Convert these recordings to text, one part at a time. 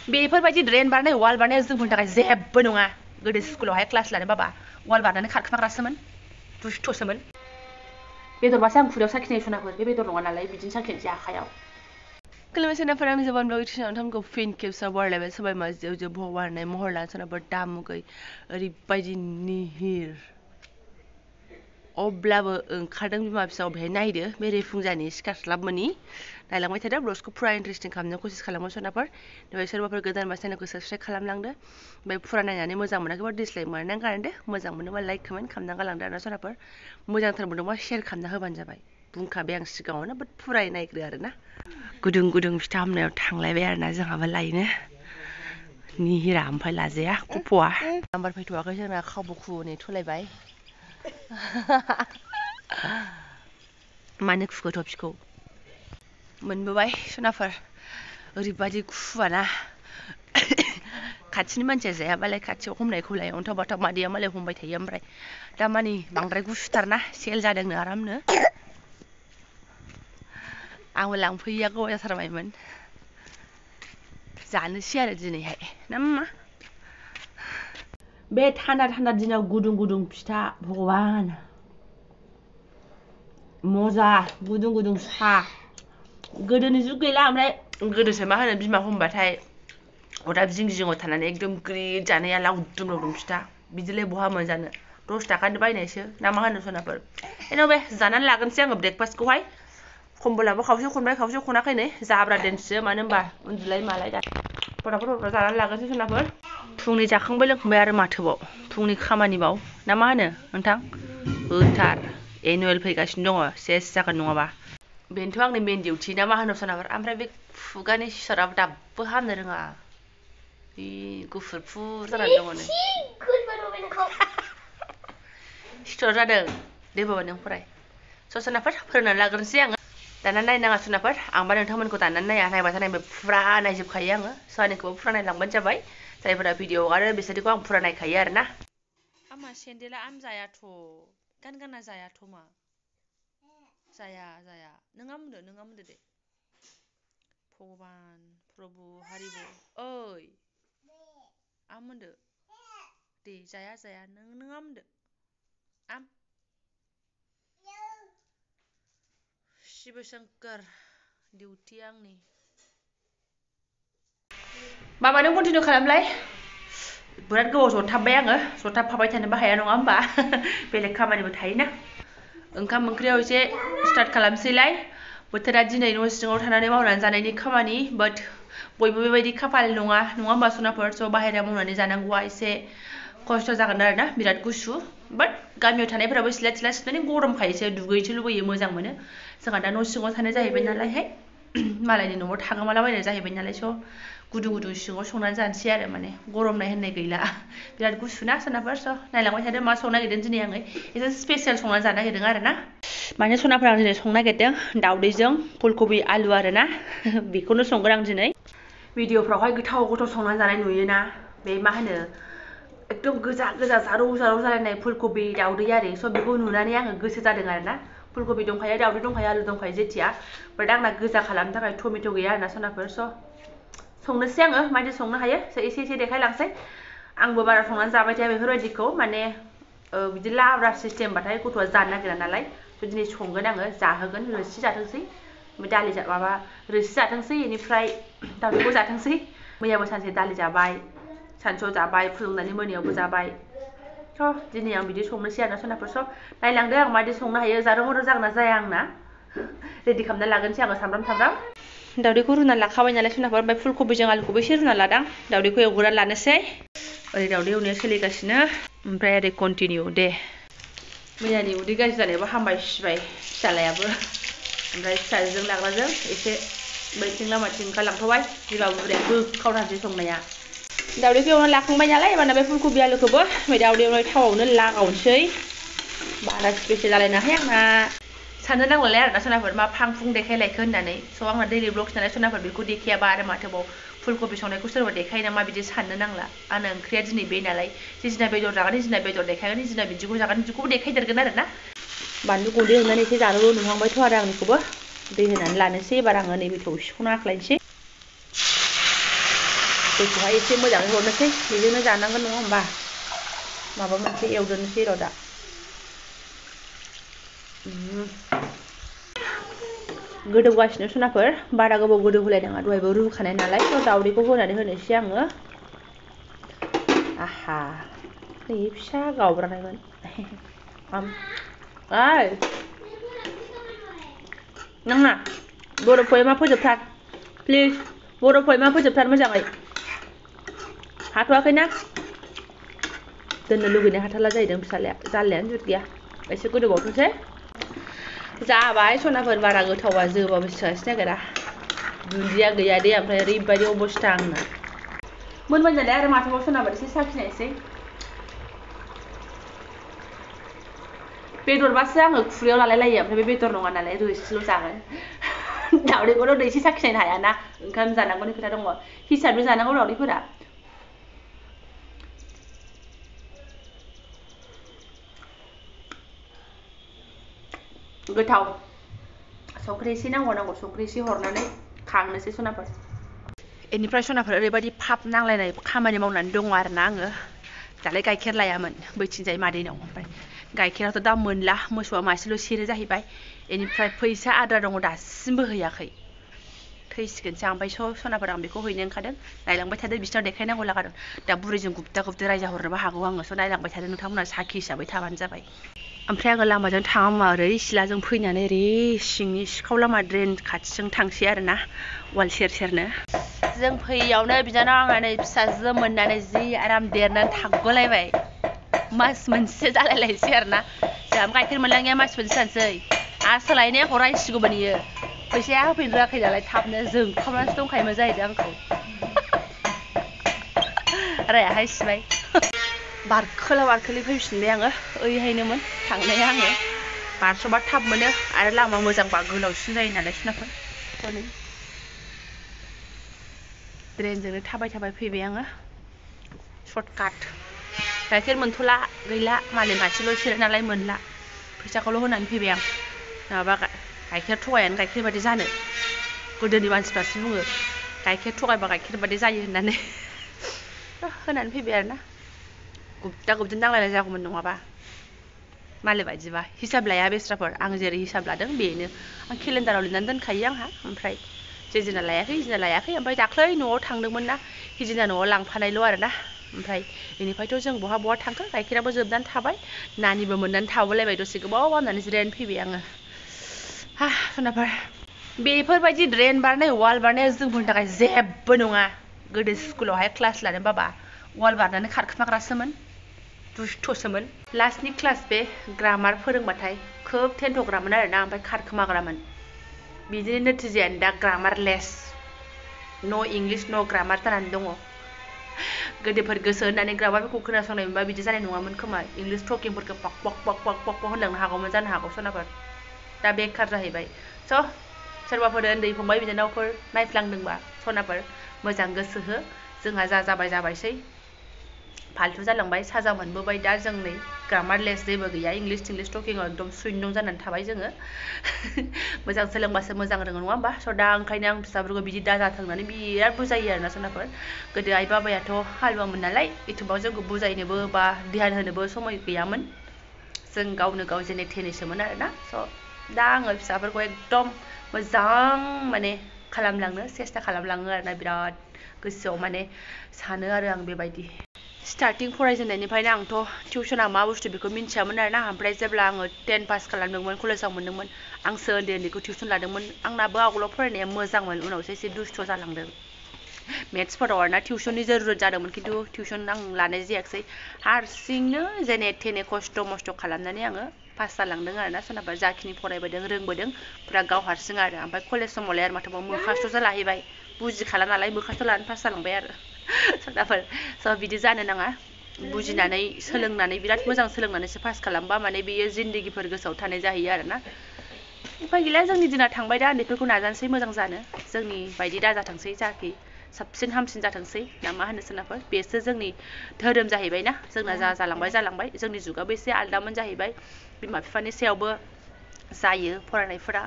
बेफोरबायदि ड्रेन बारनाय वाल बारनाया जोंफोरनि थाखाय जेबो नङा गोदो स्कुलावहाय क्लास लानो बाबा वाल बारनानै खारखोमाग्रासोमोन दुस्थ'सोमोन बेदरबासो आं खुदैयाव साखिनाय सनाफोर बे बेदर नङा नालाय बिदिनो साखिनोसै आखायाव खुलुमबाय सोनाफोर आं जबान ब्लग इउटिउब नोंथांमोनखौ फिन खेबसेयाव बरायलायबाय सबाय माजेयाव जे भगवाननाय महर लाना सोनाफोर दामुगै ओरैबायदि निहिर अब्लाबो ओंखारदों बिमा फिसायाव बेहाय नायदो बे रेफुंजानि सिखारस्लाबमोनि नायलांबाय थादो ब्लग्सखौ फुरा इन्टारेस्टिं खालामनो कसिस खालामो सोनाफोर ओमफ्राय सोरबाफोर गोदानबा चेनेलखौ साबस्क्राइब खालामलांदो ओमफ्राय फुरा नायनानै मोजां मोनाखैबा डिसलाइक मोननानै गालांदो मोजां मोनोबा लाइक कमेन्ट खालामना गालांदो आरोना सोनाफोर मोजांथार मोनदोंबा शेयार खालामना होबानो जाबाय बुंखाबाय आं सिगाङावनो बाट फुरायै नायग्रो आरोना गुदुं गुदुं फिथा हमनायाव थांलायबाय आरोना जोंहाबो लायनो निहिरा ओमफ्राय लाजाया कप'आ नाम्बार फैथ'वाखै जोंना खावबुखु नेथ'लायबाय मानो खुखो टफिखौ मोनबोबाय सोनाफोर ओरैबायदि खुवाना खाथिनि मानसिया जायाबालाय खाथियाव हमनायखौलाय अन्थाव बाथाव मादैया मालाय हमबाय थायो ओमफ्राय दामानि बांद्राय गुसुथारना सेल जादोंनो आरामनो आंबो लांफैया गोबाव जाथारबायमोन जानोसै आरो दिनैहाय ना मा बे थान्दा थान्दा दिनाव गुदुं गुदुं फिथा भगबान मजा गुदुं गुदुं सा गोदोनि जुग गैला ओमफ्राय गोदोसो मा होनो बिमा हमबाथाय अरदाब जिं जिङाव थानानै एकदम ग्रिद जानाया लावदुम लावदुम फिथा बिदिलाय बहा मोनजानो 10 थाखानि बायनायसो ना मा होनो सोनाफोर एन'बे जानानै लागोनसै आङो ब्रेकफास्टखौहाय खम्बलाबो खावसे खनबाय खावसे खनाखै नै जाब्रा दोनसो मानो होनबा उन्दुलाय मालाय दा फटाफट जानानै लागोनसै सोनाफोर फुंनि जाखांबाय लोंखांबाय आरो माथोबाव फुंनि खामानिबाव ना मा होनो नोंथां होथार एनुवेल फैगासिनो दङ सेस जागोन नङाबा बेनोथ' आंनि मेन डिउटि ना मा होनो सोनाफोर ओमफ्राय बे खुगानि सिथराबो दाबो हामनो रोङा बे गुफुर फुर जानानै दङ नै सिथर जादों दे बाबा नों फराय सोनाफोर फोरोंनानै लाग्रोनोसै आङो दाना नायनाङा सोनाफोर आंबा नोंथांमोनखौ दाननानै नाया नायबाथाय नायबाय फुरा नायजोबखायो आङो सोहानिखौबो फुरा नायलांबानो जाबाय जायफोरा भिडिअ आरो बिसोरखौ आं फुरा नायखायो आरोना आमा सेन्देला आम जायाथ' गानगाना जायाथ' मा जाया जाया नों आमदो दे भगबान प्रभु हारिबो ओइ आमोन्दो दे जाया जाया नों आमदो आम शिब शंकर डिउटि आंनि बाबा नों कन्टिनिउ खालामलाय बिराद गोबाव जथाबबाय आङो जथाबफाबाय थानोबो हाया नङा होमबा बेलेग खामानिबो थायोना ओंखाम ओंख्रियाव एसे स्टार्ट खालामसैलाय बोथोरा दिनै न' सिङाव थानानै मावनानै जानायनि खामानि बाट बयबो बेबायदि खाफाल नङा होमबा सोनाफोर स' बाहेरायाव मावनानै जानांगौआ एसे खस्थ' जागोन आरोना बिराद गुसु बाट गामियाव थानायफोराबो सिथ्ला सिथ्ला सिबनानै गरमखायसो दुगैनोसो लुबैयो मोजां मोनो जोंहा दा न' सिङाव थानाय जाहैबाय नालायहाय मालायनि न'आव थागोमालाबायनाय जाहैबाय नालाय स' गुदुं गुदुं सिङाव संनानै जानोसै आरो माने गरमनाय होननाय गैला बिराद गुसु ना सोनाफोर स' नायलांबाय थादो मा संनो नागिरदों दिनै आङो एसे स्पेसियेल संनानै जानो नागिरदों आरोना माने सनाफोर आं दिनै संनो नागिरदों दावदैजों फुलकबि आलु आरोना बेखौनो संगोन आं दिनै भिडिअफ्रावहाय गोथाव गोथाव संनानै जानाय नुयोना बे मा होनो एकदम गोजा गोजा जारौ जारौ जालायनाय फुलकबि दावदै आरि स' बेखौ नुनानै आङो गोसो जादों आरोना फुलकबि दंखायो दावदै दंखायो आलु दंखायो जेथिया बाट आंना गोजा खालामनो थाखाय टमेट' गैया आरोना सनाफोर स' संनोसै आङो माबायदि संनो हायो एसे एसे देखायलांसै आंबो बारा संनानै जाबाय थाया बेफोरबायदिखौ माने बिदि लाब्रा सिस्टेमबाथाय गथ'आ जानो नागिरा नालाय स' दिनै संगोन आङो जाहोगोन रोसि जाथोंसै दालि माबा रोसि जाथोंसै बेनिफ्राय दावदैखौ जाथोंसै मैयाबो सानसे दालि जाबाय सानसुआव जाबाय फुदुंनानै मोनायावबो जाबाय थ' दिनै आं बिदि संनोसै आरोना सोनाफोर स' नायलांदो आं माबायदि संनो हायो जारों मरो जागोन ना जाया आंना रेडि खालामना लाग्रोनोसै आङो सामब्राम दावदैखौ रुनानै लाखाबाय नालाय सोनाफोर ओमफ्राय फुलकबिजों आलुखौबो एसे रुना लादां दावदैखौ एवग्रोनानै लानोसै ओरै दावदै एवनाया सोलिगासिनो ओमफ्राय ओरै कन्टिनिउ दे मैयानि उदै गाज्रि जानायाबो हामबाय सिबाय फिसालायाबो ओमफ्राय फिसाजों लाग्राजों एसे बैथिं लामाथिं ओंखारलांथ'बाय बिमा बुरैया गोखावथारसै संनाया दावदैखौ एवनानै लाखांबाय नालाय एबारना बे फुलकबि आलुखौबो बे दावदै एवनाय थावआवनो लागावनोसै बारा स्पेसियेल जालायनाहाय आंना साननो नांलाय आरोना सोनाफोर मा फां फुं देखायलायखो होननानै स' आंना दैलि ब्लग्स नालाय सोनाफोर बेखौ देखायाबा आरो माथोबाव फुलकबि संनायखौ सोरबा देखायो नामा बिदि साननो नांला आंना ओंख्रिया दिनै बे नालाय जिजिना बेदर जागोन जिजिना बेदर देखायगोन जिजिना बिदिखौ जागोन बिदिखौबो देखायदेरगोन आरोना बानलु गुन्दै होनानै एसे जानोल' नुहांबायथ' आरो आंनिखौबो दै होनानै लानोसै एबार आङो नैबे थौसिखौनो आख्लायनोसै दैखौहाय एसे मोजाङै हरनोसै बेजोंनो जानांगोन नङा होमबा माबा मोनसे एवदोनोसै र' दा गोदौगासिनो सनाफोर बारा गोबाव गोदौ होलायनाङा दहायबो रुखानाय नालाय दावदैखौ होनानै होनोसै आङो आहा नै फिसा गावब्रानायमोन ओइ नाङा बर' पयमा फोजोबथार प्लिज बर' पयमा फोजोबथार मोजाङै हाथ'वाखैना दोननो लुगैनाय हाथारला जाहैदों फिसालाया जाल्लायानो जुत गैया एसे गोदौबावथोंसै जाबाय सनाफोर बारा गोथावा जोबाबो सिखांनो नागिरा दुन्दिया गैया दे ओमफ्राय ओरैबायदि अबस्था आंना मोनबाय नालाय आरो माथोबाव सनाफोर एसे साखिनायसै बेदरबासो आङो खुरैयाव लालाय लायो ओमफ्राय बे बेदर नङा नालाय रोसिल' जागोन दावदैखौथ' एसे साखिनायनो हायाना ओंखाम जानांगौनि खोथा दङ हिसाबनि जानांगौ दावदैफोरा गोथाव संख्रि एसे नांगौ संख्रि एसे हरनानै खांनोसै सनाफोर बेनिफ्राय सनाफोर ओरैबायदि फाप नांलायनाय खामानि मावनानै दङ आरोना आङो दालाय गाइखेर लायामोन बैथिंजाय मादैनाव ओमफ्राय गाइखेराथ' दा मोनला मोसौआ मासेल' सेरो जाहैबाय बेनिफ्राय फैसा आद्रा दङ दासिमबो हैयाखै थैसिगोनसो ओमफ्राय सनाफोर आं बेखौ हैनो ओंखारदों नायलांबाय थादो बिसोरनाव देखायनांगौ लागादों दा बुरैजों गुबदा गुबदि रायजा हरनोबो हागौ आङो नायलांबाय थादो नोंथांमोना साखि हिसाबै थाबानो जाबाय ओमफ्राय आङो लामाजों थाङा ओरै सिलाजों फैनानै ओरै सिंनि सिखाव लामा ड्रेन खाथिजों थांसै आरोना वाल सेर सेरनो जों फैयावनो बिनानाव आंना नै फिसाजो मोननानै जि आराम देरनानै थागलायबाय मास मोनसे जालायलायसै आरोना जोंहा गाइखेर मोनलाङिया मास मोनसे जानोसै आरो सोलायनाया हरायसिगौमोन इयो फैसाया होफैनो रोङाखै नालाय थाबनो जोंख्लाबनानैसो दंखायोमोन जाहैदों आंखौ रायाहाय सिबाय बारखोला बारखोलि फैफिनबाय आङो ओइहायनोमोन थांनाया आङो बारस'बा थाब मोनो आरो लामा मोजांबा गोलावसिन जायो नालाय सनाफोर हनै ड्रेनजोंनो थाबाय थाबाय फैबाय आङो सर्टकाट गाइखेर मोनथ'ला गैला मालाय मासेल' सेरो नालाय मोनला फैसाखौल' होनानै फैबाय आं नङाबा गाइखेर थगायानो गाइखेर बायदि जानो गोदोनि मानसिफ्रासो बुङो गाइखेर थगायबा गाइखेर बायदि जायो होननानै होनानै फैबाय आरोना गुबदा गुबदि नांलायनाय जागौमोन नङाबा मालाय बायदिबा हिसाब लाया बेस्राफोर आं जेरै हिसाब लादों बेनो आं केलेन्डाराव लिरनानै दोनखायो आंहा ओमफ्राय जेजिना लायाखै ओमफ्राय दाख्लै न'आव थांदोंमोन ना हिजिना न'आव लांफानायल' आरोना ओमफ्राय बेनिफ्रायथ' जों बहा थांखो गाइखेराबो जोबनानै थाबाय नानिबो मोननानै थाबोलायबाय दसे गोबाव गाननानै जिरायनानै फैबाय आङो सनाफोर बेफोरबायदि ड्रेन बारनाय वाल बारनाया जोंफोरनि थाखाय जेबो नङा गोदो स्कुलावहाय क्लास लानो बाबा वाल बारनानै खारखोमाग्रासोमोन दुस्थ'सोमोन लास्टनि क्लास बे ग्रामार फोरोंबाथाय खोब थेन्थ'ग्रामोन आरोना ओमफ्राय खारखोमाग्रामोन बिदिनो नोथिजायानो दा ग्रामारलेस न' इंलिस न' ग्रामार जानानै दङ गोदोफोर गोसो होननानै ग्रामारफोरखौ खोनासंनाय मोनबा बिदि जानाय नङामोन खोमा इंलिस टकिंफोरखौ पक पक पक पक पक होनलांनो हागौमोन जानो हागौ सनाफोर दा बेखार जाहैबाय सोरबाफोर उन्दै फंबाय बिनानावफोर नायफ्लांदोंबा सनाफोर मोजां गोसो हो जोंहा जाबायसै फाल्थु जालांबाय साजा मोनबोबाय दा जों नै ग्रामारलेस जेबो गैया इंलिस टिंलिस टकिंआव एकदम सुइनं जानानै थाबाय जोङो मोजां सोलोंबासो मोजां रोङो नङा होमबा दा ओंखायनो आं फिसाफोरखौ बिदि दाजाथों होननानै बिराद बुजायो आरोना सनाफोर गोदो आइ बाबायाथ' हालुवामोन नालाय एथ'बां जोंखौ बुजायनोबो बा ध्यान होनोबो समय गैयामोन जों गावनो गाव जेने थेनेसोमोन आरोना दा आङो फिसाफोरखौ एकदम मोजां माने खालामलांनो सेस्था खालामलाङो आरोना बिराद गोसोआव माने सानो आरो आं बेबायदि स्टार्टिं फरायजेननायनिफ्रायनो आंथ' टिउसना मा बुस्थु बेखौ मिन्थियामोन आरोना ओमफ्राय जेब्ला आङो 10 पास खालामदोंमोन कलेजाव मोनदोंमोन आंसो उन्दैखौ टिउसन लादोंमोन आंनाबो आवगोलाव फरायनाया मोजांमोन उनावसो एसे दुस्थ' जालांदों मेथ्सफोराव आरोना टिउसननि जरुरत जादोंमोन खिन्थु टिउसन आं लानाय जायाखिसै हारसिंनो जेने थेने खस्थ' मस्थ' खालामनानै आङो पास जालांदों आरोना सोरनाबा जाखिनि फरायबोदों रोंबोदों फुरा गाव हारसिं आरो ओमफ्राय कलेज समावलाय आरो माथोबाव मोखास्थ' लाहैबाय बुजिखाला नालाय मोखास्थ' लानानै पास जालांबाय आरो सोरनाफोर बिदि जानो नाङा बुजिनानै सोलोंनानै बिराद मोजां सोलोंनानैसो पास खालामबा माने बेयो जिन्दगिफोर गोसोआव थानाय जाहैयो आरोना उफाय गैला जोंनि दिना थांबाय दा उन्दैफोरखौ नाजानोसै मोजां जानो जोंनि बायदि दाजाथोंसै जाखि साबसिन हामसिन जाथोंसै ना मा होनो सोरनाफोर बेसो जोंनि धोरोम जाहैबाय ना जोंना जालांबाय जोंनि जुगाबो एसे आलदामोन जाहैबाय बिमा बिफानि सायावबो जायो फरायनायफोरा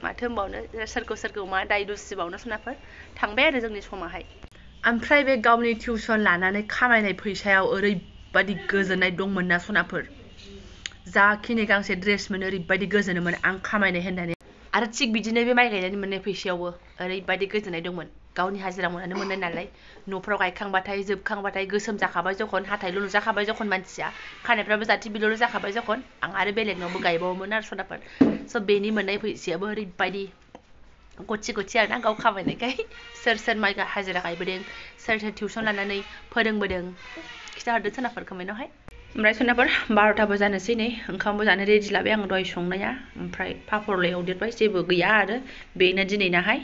माथो होनबावनो सोरखौ मा दाय दुसिबावनो सोरनाफोर थांबाय आरो जोंनि समाहाय ओमफ्राय बे गावनि टिउसन लानानै खामायनाय फैसायाव ओरैबायदि गोजोननाय दंमोन ना सनाफोर जाखिनि गांसे ड्रेस मोनो ओरैबायदि गोजोनोमोन आं खामायनाय होननानै आरो थिग बिदिनो बे माइ गायनानै मोननाय फैसायावबो ओरैबायदि गोजोननाय दंमोन गावनि हाजिरा मावनानै मोननाय नालाय न'फ्राव गायखांबाथाय जोबखांबाथाय गोसोम जाखाबाय जखन हाथाइल' नुजाखाबाय जखन मानसिया खानायफ्राबो जाथि बिल'ल' जाखाबाय जखन आं आरो बेलेगनावबो गायबावोमोन आरो सनाफोर स' बेनि मोननाय फैसायाबो ओरैबायदि गथि गथि आरोना गाव खामायनायखाय सोर सोर माइ हाजिरा गायबोदों सोर सोर टिउसन लानानै फोरोंबोदों खिथाहरदो सनाफोर कमेन्टआवहाय ओमफ्राय सनाफोर 12थाबो जानोसै नै ओंखामबो जानो रेडि लाबाय आं दहाय संनाया ओमफ्राय पापरल' एवदेरबाय जेबो गैया आरो बेनो दिनैनाहाय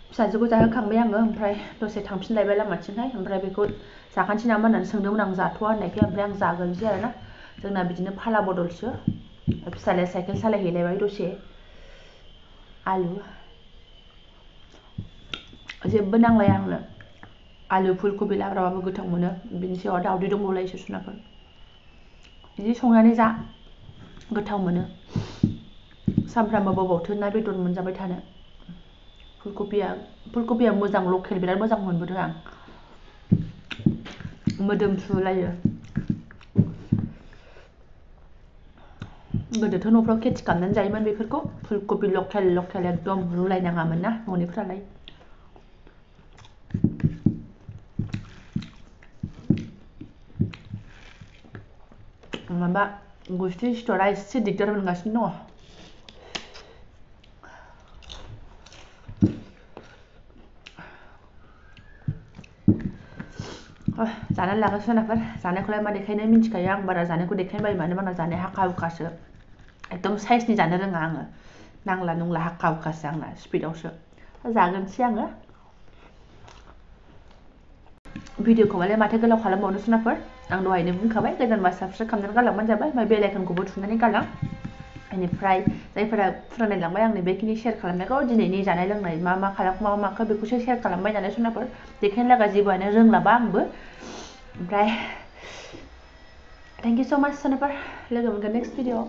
फिसाजोखौ जाहोखांबाय आङो ओमफ्राय दसे थांफिनलायबाय लामाथिंहाय ओमफ्राय बेखौ जाखानोसै नामा होननानै सोंदोंमोन आं जाथ'वा होननायखाय ओमफ्राय आं जागोनसै आरोना जोंना बिदिनो फाला बदलसो फिसालाया साइकेल सालायहैलायबाय दसे आलु जेबो नांलाया आंनो आलु फुलकबि लाब्राबाबो गोथाव मोनो बिनि सायाव दावदै दंबावलायोसो सनाफोर बिदि संनानै जा गोथाव मोनो सामफ्रामबो बबावथो ना बेदर मोनजाबाय थानो फुलकबिया मोजां लकेल बिराद मोजां मोनबोदों आं मोदोमफ्रुलायो गोदोथ' न'फ्राव खेथि खालामनानै जायोमोन बेफोरखौ फुलकबि लकेल एकदम रुलायनाङामोन ना न'निफ्रालाय माबा गुस्थि सिथरा एसे दिगदार मोनगासिनो दङ जानानै लागोन सनाफोर जानायखौलाय मा देखायनो मिन्थिखायो आं बारा जानायखौ देखायनो बायो मानो होनबा जानाया हाखा हुखासो एकदम साइजनि जानो रोङा आङो नांला नुंला हाखा हुखासो आंना स्पिडावसो जागोनसै आङो भिडिअखौलाय माथो गोलाव खालामबावनो सनाफोर आं दहायनो बुंखाबाय गोदानबा साबस्क्राइब खालामनानै गालांबानो जाबाय ओमफ्राय बेल आइकनखौबो थुनानै गालां बेनिफ्राय जायफोरा फुरायनायलांबाय आंनो बेखिनि शेयार खालामनायखौ दिनैनि जानाय लोंनाय मा मा खालामखो मा माखो बेखौसो शेयार खालामबाय नालाय सनाफोर देखायनो लागा जेबोआनो रोंलाबा आंबो ओमफ्राय थेंक इउ स' माच सनाफोर लोगो मोनगोन नेक्स्ट भिडिअ